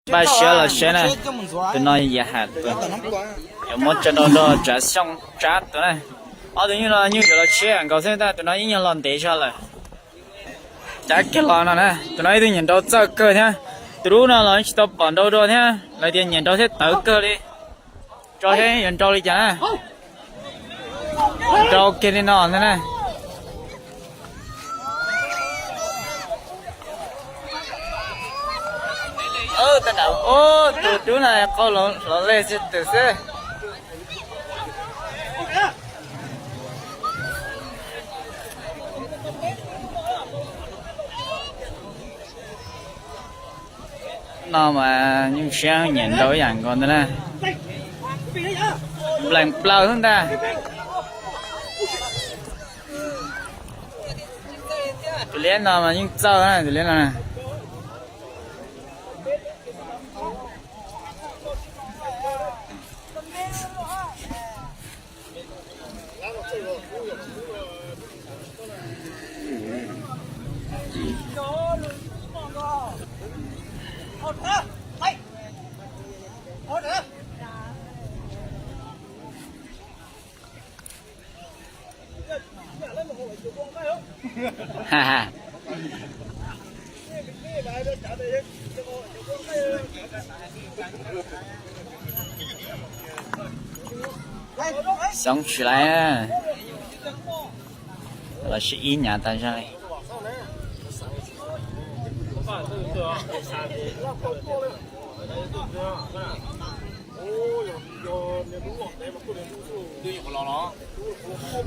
Npaj siab los seb na, tus no yam ham tus, yuav muab tso rau rau tsav xyoo tsab tus na. Ob tug nyuj no nyuj yuav los tshiab nkaus xwb tab tus no yeej yog los ntev zog lawm. Cav kiag los no na, tus no ib tug nyiam nrau txawj kawg thiab. Tus dub no los tsis tau pom nrau dua thiab, lawv tias nyiam nrau thiab tawv kawg li. Tso seb yuav nrau li cas na. Nrau kiag li no ntag na. Tus dub no qau hloov leg tsis twm xwb. No mas nyuj siab nyiam nrau ib yam nkaus ntag na. Nplees plaws xwb ntag. Tus liab no mas yeej txawj na, tus liab no na. Xyoob tsis laib, los sis ib nyam tas zog li.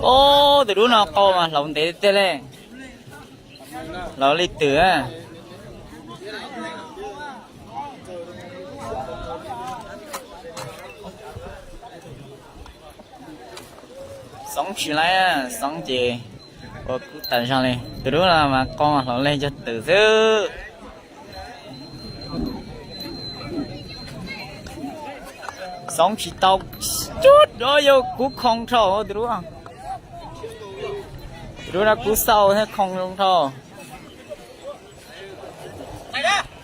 Ob, tus dub no qau mas hlauv ntev tiag li. Hlauv li twm. Xoob tsis laib, xoob ces ua kub tas zog li. Tus dub no mas qau hlauv leg cog twm xwb. Xoob tsis tau, cub dov yog kub khoo dhau tus dub. Tus dub no kub xau thiab khoo zoo dhau.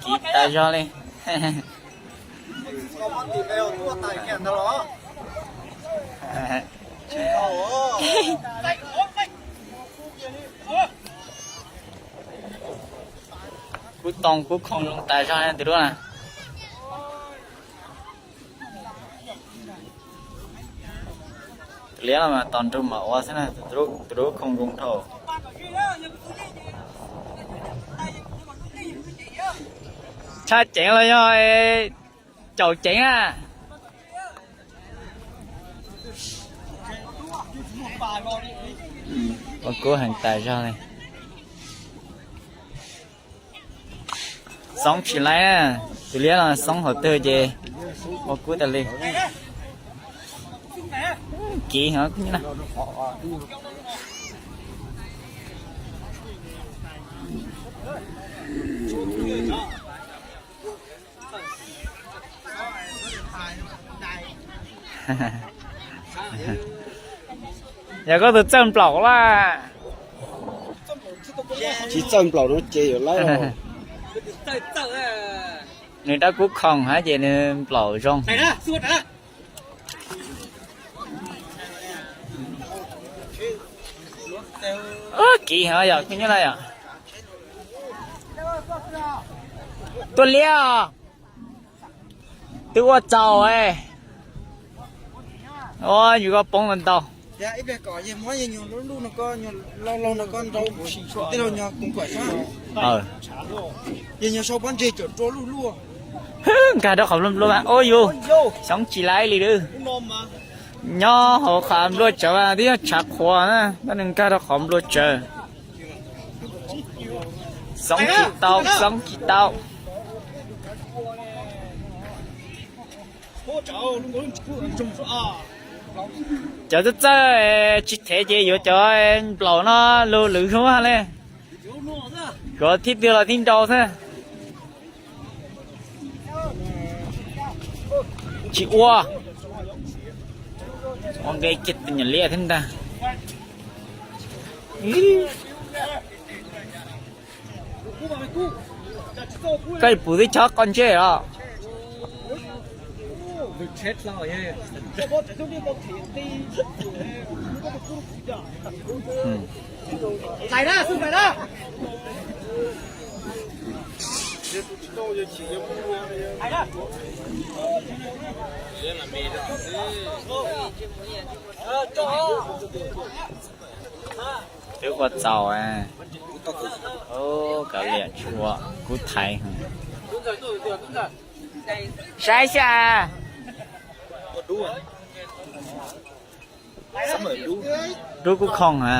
Kiv tas zog li. Kub too kub khoo zoo tas zog tus dub na. Tus liab no mas tos nrug mam ua xwb na, tus dub khoo zoo dhau. Tshaj ceev los yog caum ceev na. Ua kub heev tas zog li. Xoob tsis laib, tus liab no xoob hauv twg ces ua kub tas li. Kiv heev. Yog koj tus txawj nplaum laj. Tsis txawj nplaum no ces yuav laib. Nws rab kub khoom hab ces nws nplaum zoo. Kiv heev yom, koj nyob na yom. Tuaj liab os. Twb ua txaus, yus koj poob ntau. Nkag rau qhov nplua nplua mas, ua yus xyoob tsis laib li lawm. Nyob hauv qhov nplua tsawv mas twb yog tshav qhuav na, tab nws nkag rau qhov nplua tsawv. Xoob tsis tau, xoob tsis tau. Cov txawj txawj tsis thev ces yuav cov nplaum no lug lwm hnub li. Yuav thib twg los thib nrau xwb. Tsis ua, ua nqe kiag tus nyuam liab thiab ntag. Koj pum twb chob qo ntsej os. Twb ua txaus, kav liam tshua, kub thaiv. Saib xyab. Dub kub khoom a.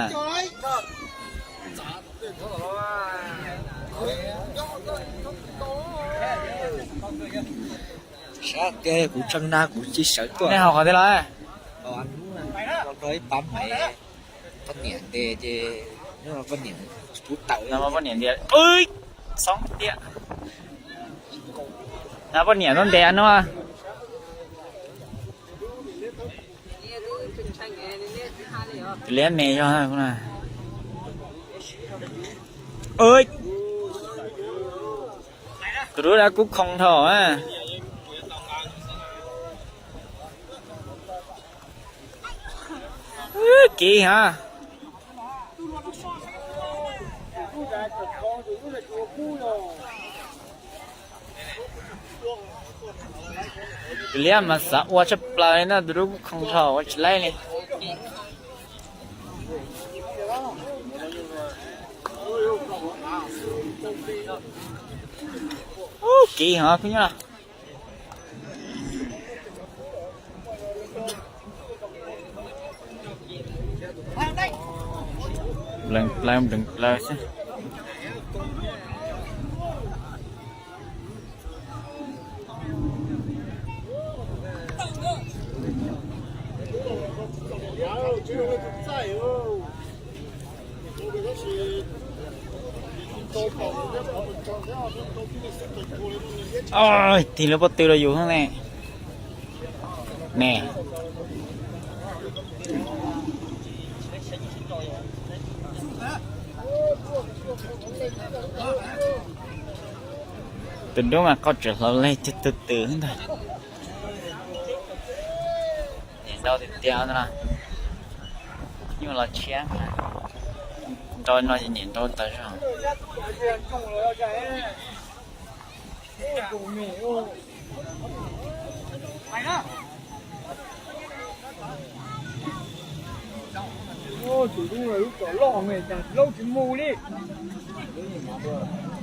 Sab tiag, kuv tseem na kuv tsis sawv tuaj. Nej haus qhov twg los? Ib pab hmaiv, poj niam ntes ces, poj niam tsis pub tawm no, poj niam ntes. Xoob tiag. No poj niam tuaj ntes no. Tus liab me zog na. Tus dub dab kub khoom dhau. Kiv hov. Tus liab mas xav ua tshaj plaws li na, tus dub kub khoom dhau ua tsis laib li. Kiv hov kuj nyob. Nplees plaws nplees plaws xwb. Tig lub pob tw rau yus xwb ne. Ne. Tus dub mas qau tseem hlau leg tiag tug twm ntag. Nyem nrau tiag tiag no. Nyuj los tshiab. Nrau no ces nyem nrau tawv zog. Tus dub lub tsov loj me, cas laub tsis mus li.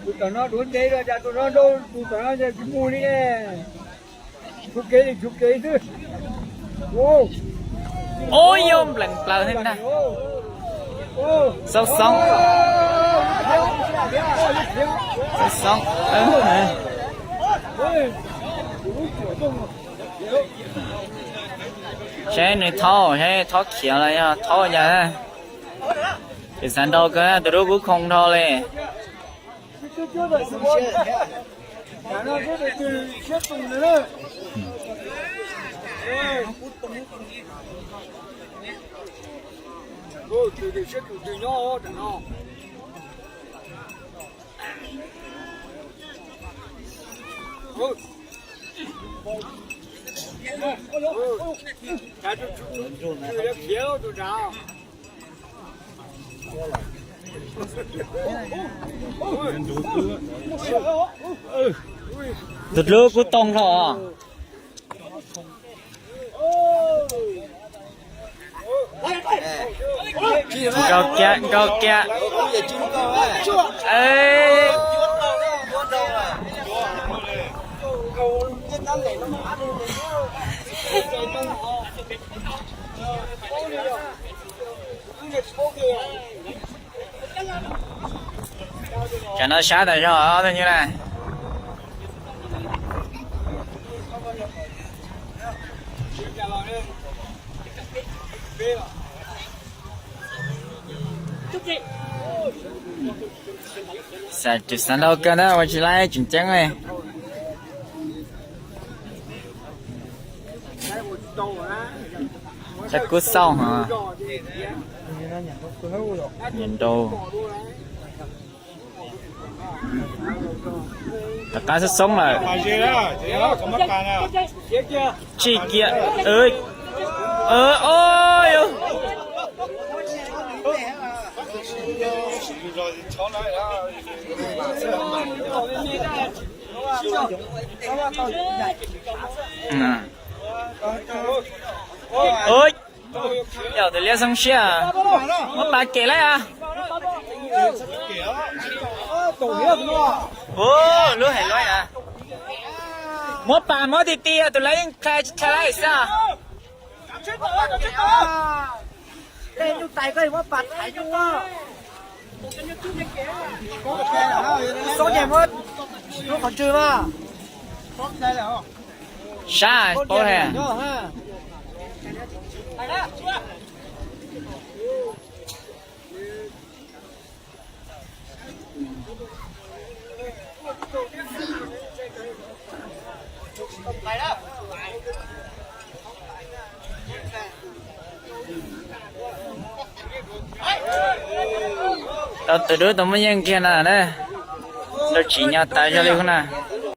Tus tom no duav ntev los cas tus no, tus tom no tsis mus li ne. Tshuav kev li, tshuav kev xwb. Ub, yog nplees plaws thiab ntag. Xoob xoob. Xoob xoob. Saib nws thaub, saib thaub khiav los yog thaub cas. Ces xav nrau kawg, tus dub kub khoom dhau li. Tus dub kub toog dhau os. Nkaus kiag, nkaus kiag. Tsam no sab tas zog ob tug nyuj na. Xav, tsis xav ntau kawg na, ua tsis laib tseem ceeb li. Sab kub xauj hos. Nyiam nrau. Rov qab xoob xoob lawm. Tsis kiag. O, yog tus liab xoob siab. Muab pas kem laij as. Lub hais lub, muab pas muab ti ti, tus laib yeej tha tsis tha laij xwb. Sab paub he. Tau tus dub tau muaj yeej kiag no na. Tau tsim nyog tas zog li hub na.